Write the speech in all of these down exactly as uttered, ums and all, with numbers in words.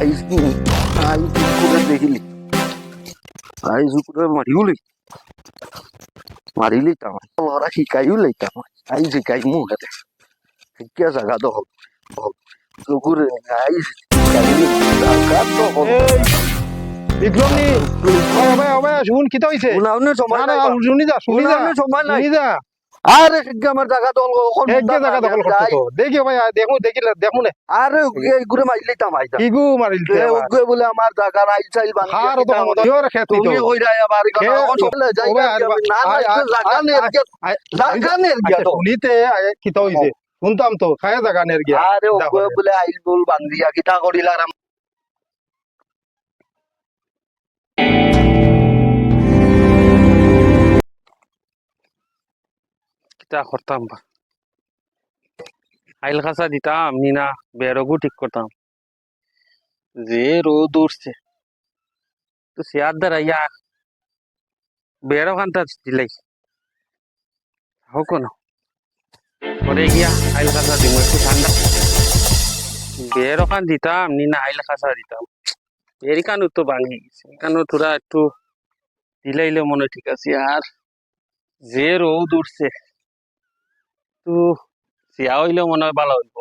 আইজ, আইজ কুকুরে দেখিলি। আইজ কুকুরে মারিও লই। মারিলি তামাই। ওরা শিখাইও লই তামাই। আইজ শিখাইমু হেরে। শিখিয়া জাগা দখল। কুকুরে আইজ শিখাইলি। জাগা দখল। এই, বিক্রম নি? ও ভাই, ও ভাই, শুন, কিতা হইছে? উনাউনে সময় না, না, নাই বা। শুনি যা, শুনি যা, উনাউনে সময় নাই। শুনি যা। আরে, হেগে আমার জাগা দখল, অখন হেগে জাগা দখল করছে তো। দেখি ভাই, আয়, দেখমু, দেখি, দেখমু নে। আরে, এই ঘুরে মারিলিতাম আইতা। কিগু মারিলিতে এ, আবার? ওগুয়ে বুলে আমার জাগা, রাইল চাইল ভাঙি হার তো দিতা কম বলে। দিও রে খেত তুমি তো। কইরা আবার হে, অখন সব লে যাই ও ভাই, আর আমি, না, না, আয়, একটু আয়, জাগা আয়, নের আয়, গিয়া, আয়, জাগা নের গিয়া আচ্ছা, তো। শুনিতে, আয়, কিতা হইছে? ও। শুনতাম তো, খায়া জাগা নের গিয়া। আরে, দেখো ওগুয়ে রে। বুলে আইল বুল বান্ধিয়া কিতা করিলাম। কিতা করতাম বা? আইল খাসা দিতাম নি না, বেড়গু ঠিক করতাম। যে রোদ উঠছে, তো চেয়ার দাঁড়াইয়া বেড়ো খান্তা দিলাই। হোক না। পরে গিয়া আইল খাসা দিমু, একটু ঠান্ডা। বেড়ো খান দিতাম নি না, আইল খাসা দিতাম। এরিকানো তো ভাঙি গেছে। এখানো তোরা একটু দিলাইলে মনে হয় ঠিক আছে। আর যে রোদ উঠছে, তো সিয়া হইলেও মনে হয় ভালো হইব।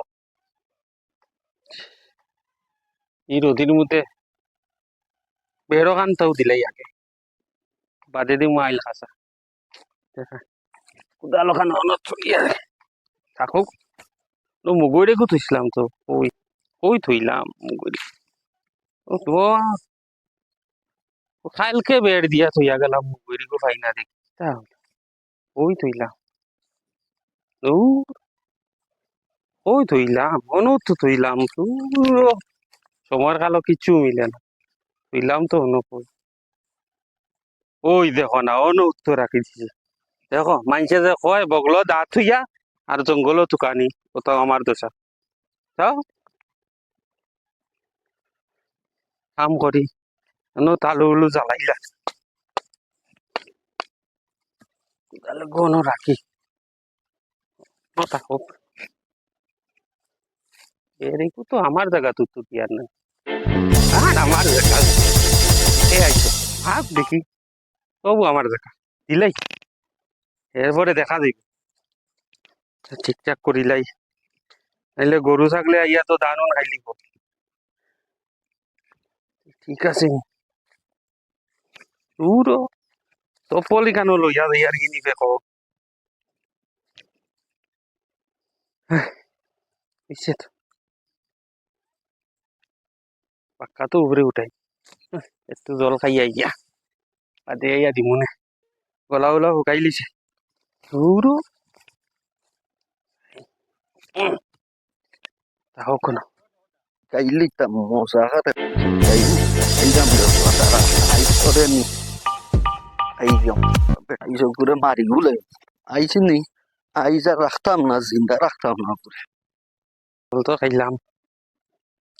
এই রোদির মধ্যে বেড়ো খান তাও দিলাই আগে, বাদে দিমু আইল খাসা। দেখা, কুদালো খান অনত চলিয়া থাকুক। ও মুগইরে কো থইছিলাম তো, ওই, ওই থইলাম মুগইরে। ও তো, ও কালকে বেড় দিয়া থইয়া গেলাম, মুগইরে কো পাই না দেখি। তা ওই থইলাম। ও, ওই থইলাম, অনো তো থইলাম। ও, সময়র কালো কিচ্ছু মিলে না। থইলাম তো অনো কই। ওই দেখো না, অনো উত্তর রাখি দিছে। দেখো, মাইনষে যে কয়, বগলো দাঁত থইয়া আর জঙ্গলো তুকানি, ওটাও আমার দশা। যাও, কাম করি। এনো তালু উলু জ্বালাইলা। তাহলে গনো রাখি। কথা হোক। এর একটু তো আমার জাগা তো, তো কি আর নাই। আর আমার জাগা। এ আইছে। আপ দেখি। তবু আমার জাগা। দিলাই। এরপরে দেখা যাইব। ঠিকঠাক করিলাই। নাইলে গরু ছাগলে আইয়া তো ধানও খাইলিব। ঠিক আছে। দূর। তপলি কানো লইয়া যাই আর কি নিবে কো। হ্যাঁ, হইছে তো। পাক্কা তো উপরে উঠাই। হ্যাঁ, একটু জল খাই আইয়া। বাদে আইয়া দিমুনে। গলা উলা শুকাই লিছে। দূর। তাও কোনো। কাইলি তা মজা করে। কাইলি, এই দাম রে, তারা আইস করে নি। এই দাম, আইস করে মারি গুলে। আইস নি, আইস আর রাখতাম না, জিন্দা রাখতাম না করে। জল তো খাইলাম,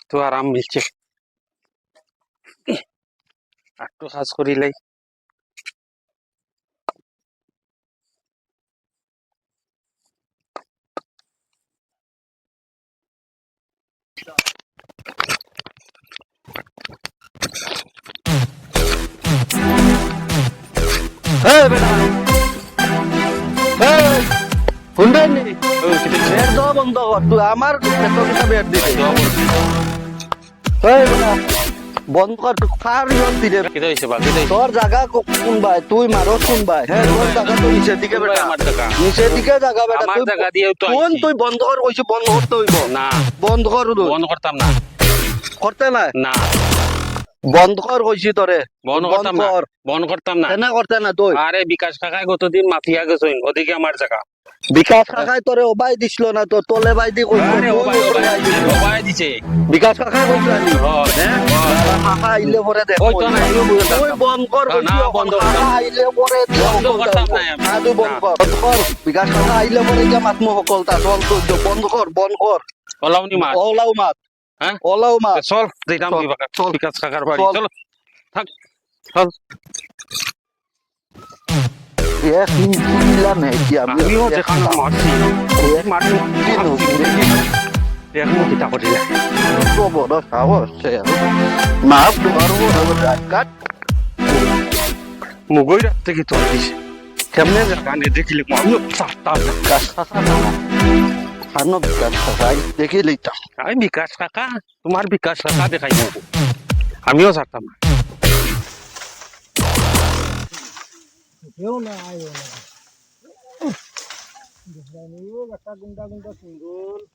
তো আরাম মিলছে। একটু কাজ করিলাই। এই বেটা। এই, হুনবে নি? বেড় দেওয়া বন্ধ কর। তুই আমার বেতন কিতা বেড় দিবি? এই বেটা, বন্ধ কর, তুই কার ইয়ন দিলে? কিতা হইছে বা? কিতা হইছে? তোর জাগা কো-, কোন বায়? তুই মারো কোন বায়? হ্যাঁ, তোর জাগা তো নিচের দিকে কোন বায় বেটা। আমার জাগা? নিচের দিকে জাগা বেটা। আমার তুই জাগা দিয়েও তো কোন আইছি। তুই বন্ধ কর কইছি, বন্ধ করতে হইব। না। বন্ধ কর তুই। বন্ধ করতাম না। করতে না? না। বন্ধ কর কইছি তোরে। বন্ধ বন্ধ করতাম না। কর। বন্ধ করতাম না। কেন করতে না তুই? আরে বিকাশ কাকায় গতদিন মাফিয়া গেছইন, ওদিকে আমার জাগা। বিকাশ কাকায় তোরে ওবায় দিছিল না, তোর তলে বাই দি কইছিল, আরে তুই ওবায়, উপরে ওবায়, বাই দিছিল। ওবায় দিছে। বিকাশ কাকায় কইছিল নি? হ্যাঁ। হ্যাঁ? কাকা আইলে পরে দেখ। ওই তো না, এগুলো বুঝে তুই থাকতাম। বন্ধ কর, না, কইছি না, বন্ধ কাকা করতাম। আইলে পরে দেখ, বন্ধ বন্ধ করতাম করতাম। না আমি। না, তুই বন্ধ না। কর। বন্ধ কর। বিকাশ কাকা আইলে পরে গিয়া মাতমু হকলতা, চল তুই তো বন্ধ কর, বন্ধ কর। ওলাও নি মাত। ওলাও মাত। হ্যাঁ? ওলাও মাত। চল, যাইতাম চল, বিকাশ, চল। বিকাশ কাকার বাড়ি। চল। চলো। থাক। চল। এ কি, কি দিলা নে কি আমি? আমিও এক যেখানে মারছি, এক মারছি, দিন মারছি। দেখমু কিতা করি না। তো বড় সাহস সে। মাফ তোমার উপর আমার রাগ কাট। মুগই রাখতে কি তোর দিস? কেমনে জাগা নে দেখিলে আমিও ছাড়তাম না। বিকাশ কাকা না। খানো বিকাশ কাকা, আই দেখি লইতাম। আমি বিকাশ কাকা, তোমার বিকাশ কাকা দেখাই দেবো। আমিও ছাড়তাম না। কেউ না, আইও না। দেখলাম, ও একটা গুন্ডা গুন্ডা সিঙ্গল।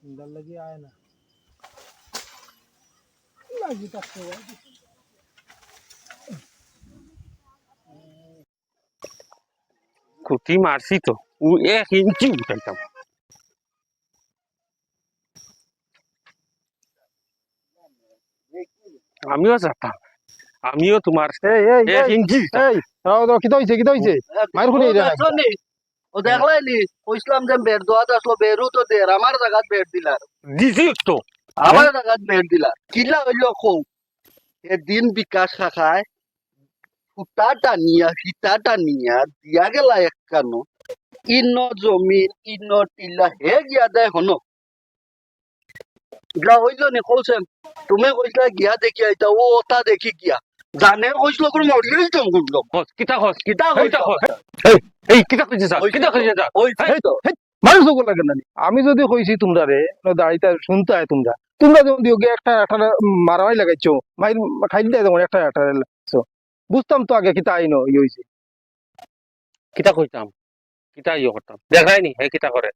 গুন্ডার লাগি আয় না। লাগি থাকতে হয়। খুঁটি মারছি তো, ও এক ইঞ্চি উঠাইতাম। আমিও ছাড়তাম, আমিও তোমার এই, এই, এক এই, ইঞ্চি উঠাইতাম। এই, দাঁড়াও, দাঁড়াও, কিতা হইছে, কিতা হইছে? মাইর খুলে ও এটা দেখছো নি? ও দেখলাই নি? কইছিলাম যে বেড় দেওয়া আসলো, বেড়ও তো দের, আমার জাগাত বেড় দিলার। দিছি তো। আমার জাগাত বেড় দিলার। কিলা হইল কও? এদিন বিকাশ কাকায় ফুটা টানিয়া, ফিতা টানিয়া দিয়া গেলা একখানো। ইনো জমিন, ইনো টিলা, হে গিয়া দেয় হনো। ইলা হইল নি কইছেন? তুমি কইছিলা গিয়া দেখি আইতা, ও ওটা দেখি গিয়া। জানে কইছিল কোন মরিয়ে দিতাম কোন লোক। হস, কিতা হস? কিতা এই তো কইতা? হস। এই, এই, কিতা কইছে স্যার? ওই কিতা তো, কইছে স্যার? ওই এই, তো। এই, মানুষ ওগুলো লাগে না নি? আমি যদি কইছি তোমরা রে, না দাঁড়িয়ে শুনতে হয় তোমরা। তোমরা যেমন দিও গিয়া একটা, একটা মারামারি লাগাইছো, মাইর খাইল দেয় যেমন একটা, একটা লাগাইছো। বুঝতাম তো আগে কিতা আইন ই হইছে। কিতা কইতাম? কিতা ইয়ে করতাম? দেখাই নি, হে কিতা করে?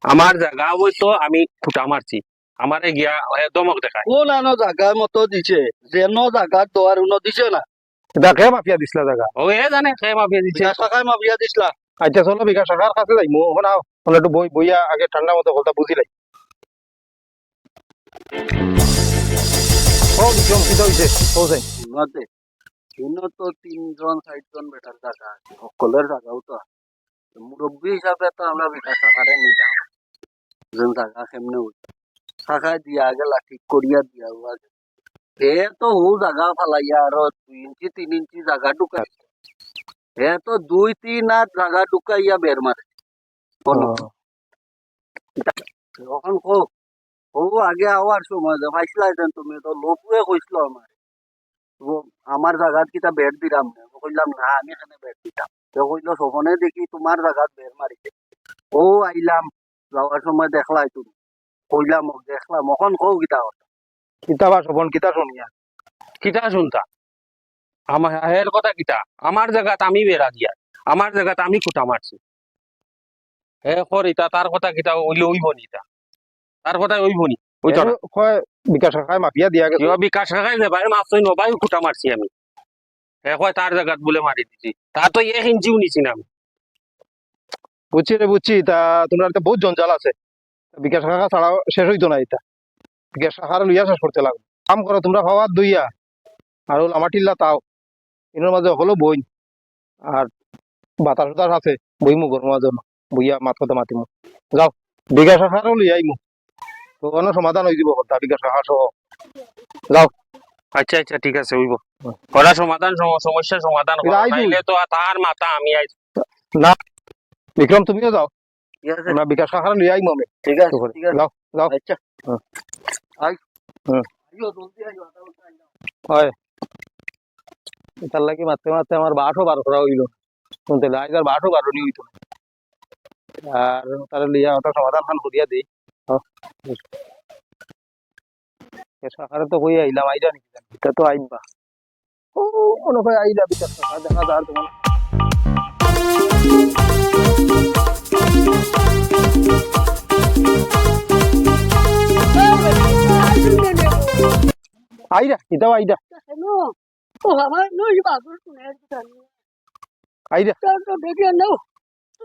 আমার জাগা অইতো আমি খুঁটা মারছি। আমারে গিয়া হে ধমক দেখায়। ও নানো জাগা মতো দিছে, যেন জাগা দোয়ার উনো দিছে না। এটা কে মাফিয়া দিছলা জাগা? ও এ জানে কে মাফিয়া দিছে। বিকাশ কাকায় মাফিয়া দিছলা। আচ্ছা চলো বিকাশ কাকার কাছে যাইমু, অখন আও। অখন একটু বই, বইয়া আগে ঠান্ডা মতো কথা বুঝি লাই। ও বিক্রম, কিতা হইছে? ও যাই। শুনো তে, শুনো তো তিনজন, চাইরজন বেটার জাগা আছে, হকলর জাগাও তো আছে। তো মুরব্বি হিসাবে তো আমরা বিকাশ কাকারে নিতাম। যেন জাগা কেমনে হইছে? কাকায় দিয়া গেলা, ঠিক করিয়া দিয়া গেলা। হে তো হউ জাগা ফালাইয়া আরো দুই ইঞ্চি, তিন ইঞ্চি জাগা ঢুকাই। হে তো দুই তিন হাত জাগা ঢুকাইয়া বেড় মারে। বলো। ও। অখন কও, ও আগে আওয়ার সময় যে পাইছিলা যেন তুমি তো লোকুয়ে কইছিল আমার। ও আমার জাগাত কিতা বেড় দিলাম না। ও কইলাম, "না, আমি এখানে বেড় দিতাম।" তো কইলো, "স্বপনে দেখি তোমার জাগাত বেড় মারিছে।" ও আইলাম, যাওয়ার সময় দেখলাই তুমি। কইলাম, "ও দেখলাম।" অখন কও কিতা কথা? কিতা বা স্বপন, কিতা শুনিয়া? কিতা শুনতা? আমার, এর কথা কিতা? আমার জাগাত আমি বেড়া দিয়া, আমার জাগাত আমি খুঁটা মারছি। হে কর ইতা, তার কথা কিতা অইলে অইব নি ইতা? তার কথা অইব নি? অইতো না। এ কয় বিকাশ কাকায় মাফিয়া দিয়া গেছে। কিবা বিকাশ কাকায় যে ভাই মাফ অইন, ভাই খুঁটা মারছি আমি। হে কয় তার জাগাত বুলে মারি দিছি। তার তো এক ইঞ্চিও নিছি না আমি। বুঝছি রে, বুঝছি। তা তোমরা তো বহুত জঞ্জাল আছে। বিকাশ কাকা ছাড়া শেষ হইতো না এটা। বিকাশ কাকারে লইয়া শেষ করতে লাগবো। কাম করো, তোমরা পাওয়ার দুইয়া আর ওল আমার টিল্লা তাও। এর মাঝে হলো বই আর বাতাস উতাস আছে, বইমু গরম মাঝে হলো। বইয়া মাত কথা মাতিমু। যাও, বিকাশ কাকারও লইয়া আইমু। তো কোনো সমাধান হয়ে দিব কথা, বিকাশ কাকা সহ। যাও। আচ্ছা, আচ্ছা, ঠিক আছে, হইব। হুম। ওরা সমাধান, সম-, সমস্যা সমাধান এটা করা, আইজু। নাইলে তো আর তার মাথা আমি আইজ। না, বিক্রম, তুমিও যাও। ঠিক আছে। আমরা বিকাশ কাকারে লইয়া আইমু আমি। ঠিক আছে, তো করে। ঠিক আছে। যাও, যাও। আচ্ছা। হুম। আই। হুম। আইও, জলদি আইও, আধা ঘন্টা আইও। হয়। এটার লাগি মারতে মারতে আমার বাসও বার করা হইল। শুনতে আইজ আর বাসও বারো নি হইতো না। আর তাহলে লইয়া ওটা সমাধান খান করিয়া দেই। হ্যাঁ। এ সকালে তো কই আইলাম, আইলা নাকি জানি? এটা তো আইবা। ও, মনে হয় আইলা বিকাশ কাকা, দেখা যার তোমার। আইরা, এটাও আইরা। ও, আমার নই বাবুর কোনে জানি। আইরা। তোর তো বেরিয়ে নাও।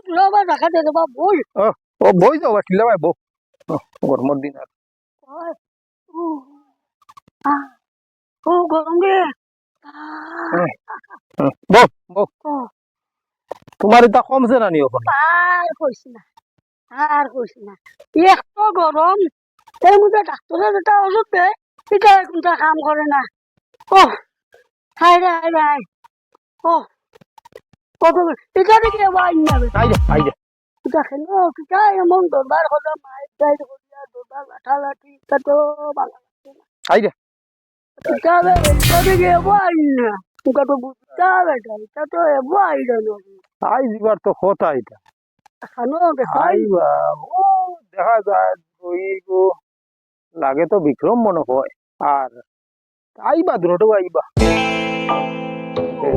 তোরা আবার রাখা দে বাবা, বই। ও, ও, বই যাও, বাটিলা ভাই, বউ। ও, গরমর দিন আর। ও, ও, আ, ও, গরম রে। আ। হুম, হুম। বউ, বউ। ও। তোমার এটা কমছে না নি এখন? আর কইস না, আর কইস না। এক তো গরম, এর মধ্যে ডাক্তারে যেটা ওষুধ দেয়, এটা কোনটা কাম করে না। ও, হায় রে, হায় রে, হায়। ও, কত, এটা দেখে ভাই না রে। আইরে, আইরে। এটা কেন, এটা এমন দরবার হলো, মায়ের যাই হলো, দরবার। লাঠালাঠি, ইটা তো ভালা লাগছে না। আইরে। ইটা বে, ইটা তো এবো আইন না। ইটা তো বুঝতে হবে, ইটা, ইটা তো এবো আইন না। আইজ দিবার তো কথা ইটা। খানো দেখো। আইবা, ও দেখা যায়, ওই গো, লাগে তো বিক্রম মনে হয়। আর আইবা, দুটো আইবা। ও, ও,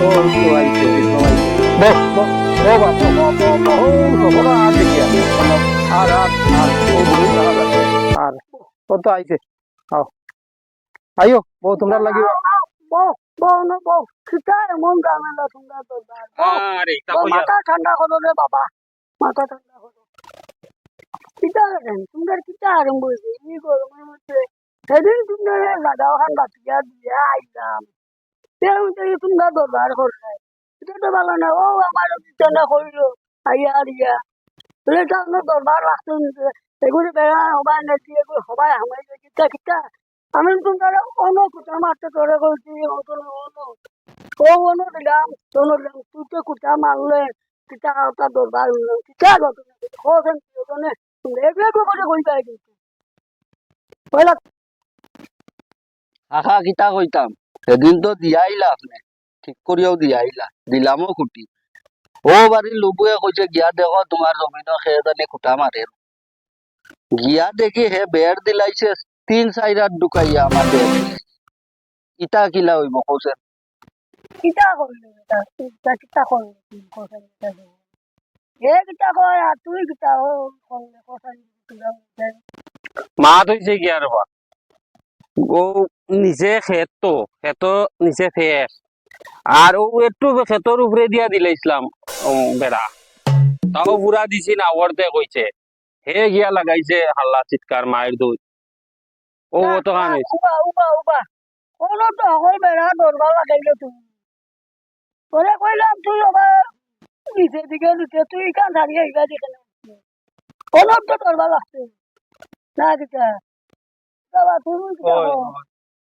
ও, ও, আইছে, বিক্রম আইছে। বউ, বউ, বউ, বাপ, বউ, বউ, বউ, বউ, ও, ও, ও, আর দেখিয়া। আর, আর, আর, ও, ও, আর, আর, ও তো আইছে। আও। আইও, বউ, তোমরা লাগি। আও, আও, বউ, বউ, না, বউ। কিতা এমন ঝামেলা তোমরা দরবার? বউ, আরে, তা বউ, কইয়া। মাথা ঠান্ডা করো রে বাবা। মাথা ঠান্ডা করো। কিতা করেন? তোমরা কিতা আরম্ভ হইছে? এই গরমের মধ্যে। সেদিন তোমরা দাদা ওখান বাঁচিয়া দিয়া আইলাম। তেও তো এই তোমরা দরবার করলে। এটা তো ভালো না। ও আমার পিছনে কইলো, আইয়া আর ইয়া। বলে, "এটা আপনার দরবার রাখতে নিতে। এগুলি বেড়া হবাই নাকি, এগুলি হবাই হামাই নাকি, কিতা, কিতা?" আমি তোমরা অন্য কুটা মারতে তোরে কইছি, অন্য, অন্য। ও অন্য দিলাম, অন্য দিলাম। তুই তো কুটা মারলে, কিতা ওটা দরবার হইলো। কিতা গো তুমি? খোঁজ আমি দিও কেনে? তুমি এগুলো তো করে কই যায় কিন্তু। পয়লা কাকা, কিতা কইতাম? সেদিন তো দিয়াইলা আপনে, ঠিক করিয়াও দিয়াইলা, দিলামও খুঁটি। ও বাড়ির লোকে কইছে, "গিয়া দেখো, তোমার জমিনো কে জানি খুঁটা মারে।" গিয়া দেখি, হে বেড় দিলাইছে, তিন চাইর হাত ঢুকাইয়া আমার বেড়। ইতা কিলা হইব, কওছেন? কিতা করলে এটা? কিতা, কিতা করলে? তুই কথা কিতা করলে? এ কিতা কয় আর তুই কিতা ও করলে? কথা কিতা করলে? মাত হইছে কি আর বা? ও নিচে খেত তো, খেত নিচে খেত। আর ও একটু খেতর উপরে দিয়া দিলাইছিলাম, উম, বেড়া। তাও পুরা দিছি না, অর্ধেক হইছে। হে গিয়া লাগাইছে হাল্লা চিৎকার, মাইর দুই। ও, না, ও তো না, কাম হইছে। উবা, উবা, উবা। কোনো তো হকল বেড়া দরবার লাগাইলে তুমি। তোরে কইলাম তুই আবার নিচের দিকে নিচে, তুই কান ছাড়িয়ে এইবার এখানে। কোনো তো দরবার লাগছে। না দিতে। বাবা, তুমি কি ওই, দেখো? ওই।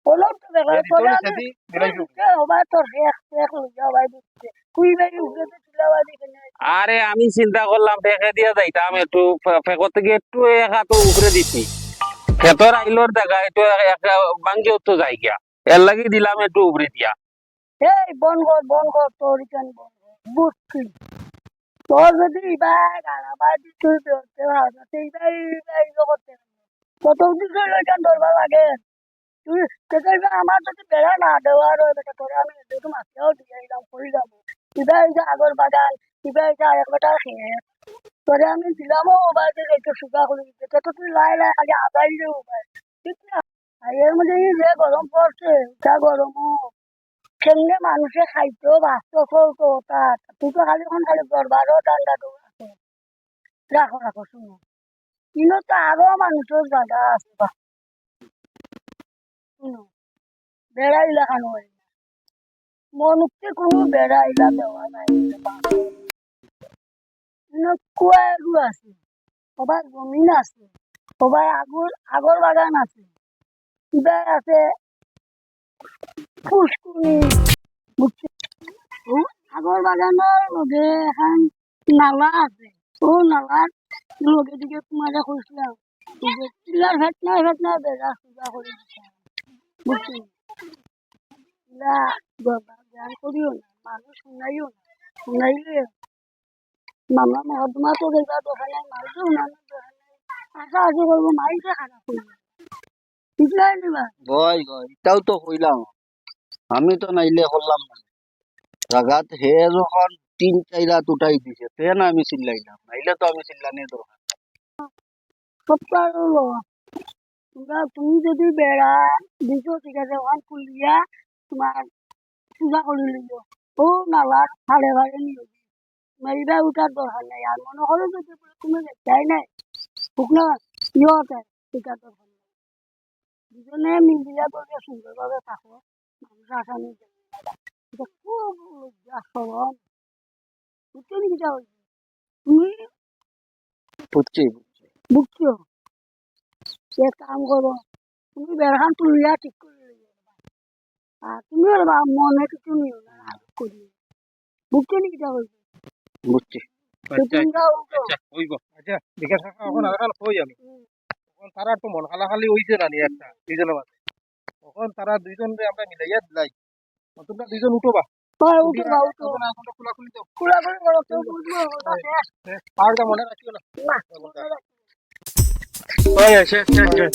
কোনো তো দেখো, এ তোরে ভিতরে আমি সেটি মিলাই দিও। দিতে হবা তোর এক, এক লইয়া ভাই দিতে। তুই ভাই উপরে তো তুলা ভাই এখানে। আরে, আমি চিন্তা করলাম ফেঁকে দিয়া যাইতাম, একটু ফে-, ফেঁকর থেকে একটু এক হাত উপরে দিছি। খেতর আইলর জায়গা একটু এক, এক ভাঙ্গি উঠতো যাই গিয়া। এর লাগি দিলাম একটু উপরে দিয়া। এই বন কর, বন কর, তোর ইখান বন কর। বুঝছি। তোর যদি ইবায় গালাবায় দি তুই বেরোতে পারস না, তুই ইবায়, ইবায় ইয়ে করতে পারস না। কত উদ্দেশ্য হইলো ইখান ধরবা লাগে। তুই, তুই তো ইবায় আমার যদি বেড়া না দেওয়া রয়, বেটা, তোরে আমি একটু মাফিয়াও দিয়ে দিলাম, কই যাবো? ইবায় এই যে আগর বাগান, ইবায় এই যে আরেক বেটার খেত। তোরে আমি দিলামও ও বাড়িতে যাইতে সুজা করে দিতে। তো তুই লাই লাই খালি আগাই দে ও বাড়ি। ঠিক না? আর এর মধ্যে এই যে গরম পড়ছে, যা গরমও। কেমনে মানুষে খাইতো, বাঁচতো, চলতো, ওটা। তুই তো খালি এখন খালি দরবারও ডান্ডা দৌড়াতো। রাখো, রাখো, শুনো। কিন্তু তো আরো মানুষের জায়গা আছে, বা। শুনো, বেড়াইলা কেন হয় না? মনুষ্যে কোনো বেড়াইলা দেওয়া নাই। কিন্তু কুয়া এগু আছে, সবার জমিন আছে, সবার আগর, আগর বাগান আছে, ইবার আছে ফুসকুনি, বুঝছো? ও আগর বাগানর লগে এখন নালা আছে, ও নালার লগে দিকে তোমারে কইছিলাম, যে চিল্লার ফেটনা ফেটনা বেড়া সুজা করে দিতে হবে, বুঝছো? না, বাবা, জ্ঞান করিও না, মানুষ শুনাইও না, শুনাইলে মামলা মকদ্দমা তো দেখবা দোকানে, মানুষ শুনানোর দোকানে, আশা আশি করবো, মাইকে খারাপ করবো। বুঝলাই নি বা? গয়, গয়, ইটাও তো কইলাম। আমি তো নাইলে করলাম না। জাগাত হে যখন তিন চাইর হাত উঠাই দিছে, তে না আমি চিল্লাইলাম। নাইলে তো আমি চিল্লানির দরকার। সব তো আর হলো। তোমরা, তুমি যদি বেড়া দিছো, ঠিক আছে, ওখান খুলিয়া তোমার সুজা করে নিও। ও নালা ফাড়ে ফাড়ে নিও। মেরিবা উঠার দরকার নাই। আর মনে করো যদি বলে তুমি দেখতাই নাই, বুঝলে? ইয়ে হতে, এটার দরকার নাই। দুজনে মিলিয়া বলে সুন্দরভাবে থাকো। মানুষ আসামি দেয়। এটা খুব লজ্জা শরম। বুঝছো নি কিতা হইছে? তুমি বুঝছি, বুঝছি। বুঝছো? সে কাম করো। তুমি বেড়াখান তুলিয়া ঠিক করে লইও। আর তুমি ওর বা-, মনে কিছু নিও না, আর করিও। বুঝছো নি কিতা হইছে? বুঝছি। আচ্ছা, আচ্ছা, আচ্ছা, অইবো। আচ্ছা, জিজ্ঞাসা করা, অখন আর খান কই আমি। অখন তারা তো মন খালাখালি অইছে না নি একটা, দুইজনের মাঝে। অখন তারা দুইজনরে আমরা মিলাইয়া দিলাই। অখন তোমরা দুইজন উঠো বা। হ্যাঁ, উঠো বা, উঠো। তোমরা এখন তো খোলাখুলি দাও। খোলাখুলি করো, কেউ বুঝবো না। হ্যাঁ, হ্যাঁ, আর যা মনে রাখিও না। না। অয়, অয়, শেষ, শেষ, শেষ।